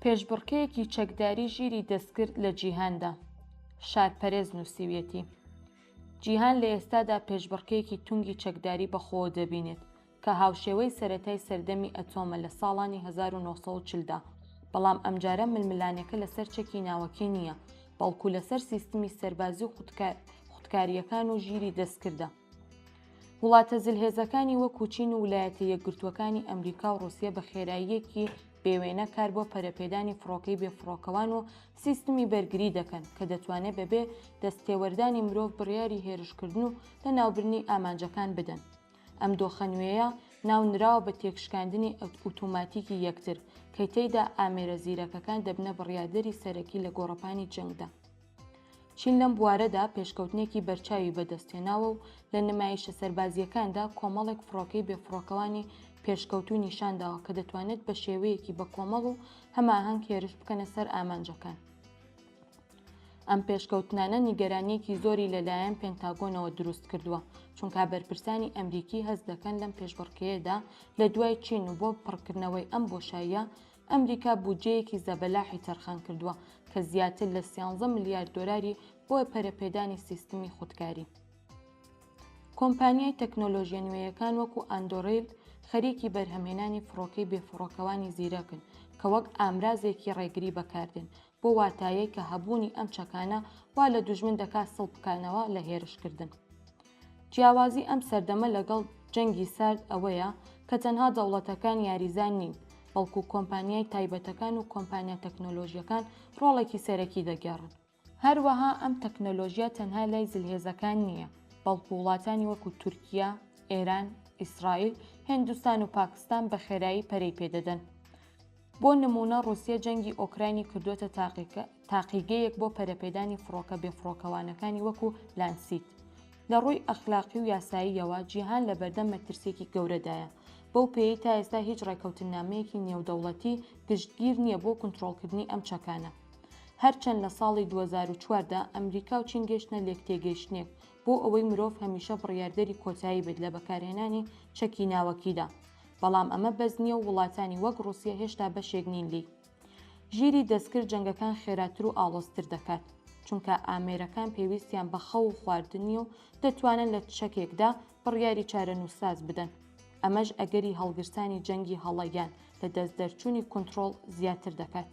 پێشبڕکێیەکی چەکداری ژیری دەستکرد لە جیهاندا، شارپەرێز نووسیویەتی، جیهان لە ئێستادا پێشبڕکێیەکی تونگی چەکداری بەخۆوە دەبینێت کە هاوشێوەی سەرەتای سەردەمی ئەتۆمە لە ساڵانی 1940 دا، بەڵام ئەمجارە ململانێکە لەسەر چەکی ناوەکی نییە، بەڵکو لەسەر سیستمی سەربازی و خودکارییەکان و ژیری دەستکردە. وڵاتە زلهێزەکانی وەکو چین و ولایەتە یەکگرتووەکانی ئەمریکا و ڕوسیە بە خێراییەکی بێوێنە کار بۆ پەرەپێدانی فڕۆکەی بێفڕۆکەوان و سیستمی بەرگری دەکەن کە دەتوانێت بەبێ دەستتێوەردانی مرۆڤ بڕیاری هێرشکردن و لەناوبردنی ئامانجەکان بدەن. ئەم دۆخە نوێیە ناونراوە بە تێکشکاندنی ئوتوماتیکی یەکتر کە تێیدا ئامێرە زیرەکەکان دەبنە بڕیاردەری سەرەکی لە گۆڕەپانی جەنگدا. چین لەم بوارەدا پێشکەوتنێکی بەرچاوی بەدەستهێناوە و لە نمایشە سەربازییەکاندا کۆمەڵێک فڕۆکەی بێفڕۆکەوانی پێشکەوتووی نیشانداوە کە دەتوانێت بە شێوەیەکی بەکۆمەڵ و هەماهەنگ هێرش بکەنە سەر ئامانجەکان. ئەم پێشکەوتنانە نیگەرانییەکی زۆری لەلایەن پێنتاگۆنەوە دروست کردووە، چونکا بەرپرسانی ئەمریکی هەست دەکەن لەم پێشبڕکێیەدا لە دوای چین و بۆ پڕکردنەوەی ئەم بۆشاییە ئەمریکا بودجەیەکی زەبەلاحی تەرخانکردووە کە زیاتر لە سیانزە ملیار دۆلاری بۆ پەرەپێدانی سیستمی خودکاری. کۆمپانیای تەکنۆلۆژیە نوێیەکان وەکو ئەندۆریل خەریکی بەرهەمهێنانی فڕۆکەی بێفڕۆکەوانی زیرەکن کە وەک ئامرازێکی ڕێگری بەکاردێن بۆ واتایەی کە هەبوونی ئەم چەکانە وا لە دوژمن دەکات سڵ بکەنەوە لە هێرشکردن. جیاوازی ئەم سەردەمە لەگەڵ جەنگی سارد ئەوەیە کە تەنها دەوڵەتەکان یاریزان نین، بەڵکو کۆمپانیای تایبەتەکان و کۆمپانیا تەکنۆلۆژیەکان ڕۆڵێکی سەرەکی دەگێڕن. هەروەها ئەم تەکنۆلۆژیا تەنها لای زلهێزەکان نییە، بەڵکو وڵاتانی وەکو تورکیا، ئێران، ئیسرائیل، هێندوستان و پاکستان بە خێرایی پەرەی پێدەدەن. بۆ نموونە ڕووسیە جەنگی ئۆکراینی کردووەتە تاقیگەیەک بۆ پەرەپێدانی فڕۆکە بێفڕۆکەوانەکانی وەکو لانسیت. لە ڕووی ئەخلاقی و یاساییەوە جیهان لەبەردەم مەترسییەکی گەورەدایە، بەو پێیەی تا ئێستا هیچ ڕێککەوتننامەیەکی نێودەوڵەتی گشتگیر نییە بۆ کونترۆڵکردنی ئەم چەکانە. هەرچەند لە ساڵی 2004 دا ئەمریکا و چین گەیشتنە لێکتێگەیشتنێک بۆ ئەوەی مرۆڤ هەمیشە بڕیاردەری کۆتایی بێت لە بەکارهێنانی چەکی ناوەکیدا، بەڵام ئەمە بەس نییە و وڵاتانی وەک ڕووسیە هێشتا بەشێک نین لێی. ژیری دەستکرد جەنگەکان خێراتر و ئاڵۆزتر دەکات، چونکە ئامێرەکان پێویستیان بە خەو و خواردن نییە و دەتوانن لە چەکێکدا بڕیاری چارەنووسساز بدەن، ئەمەش ئەگەری هەڵگرسانی جەنگی هەڵە یان لەدەستدەرچوونی کونترۆڵ زیاتر دەکات.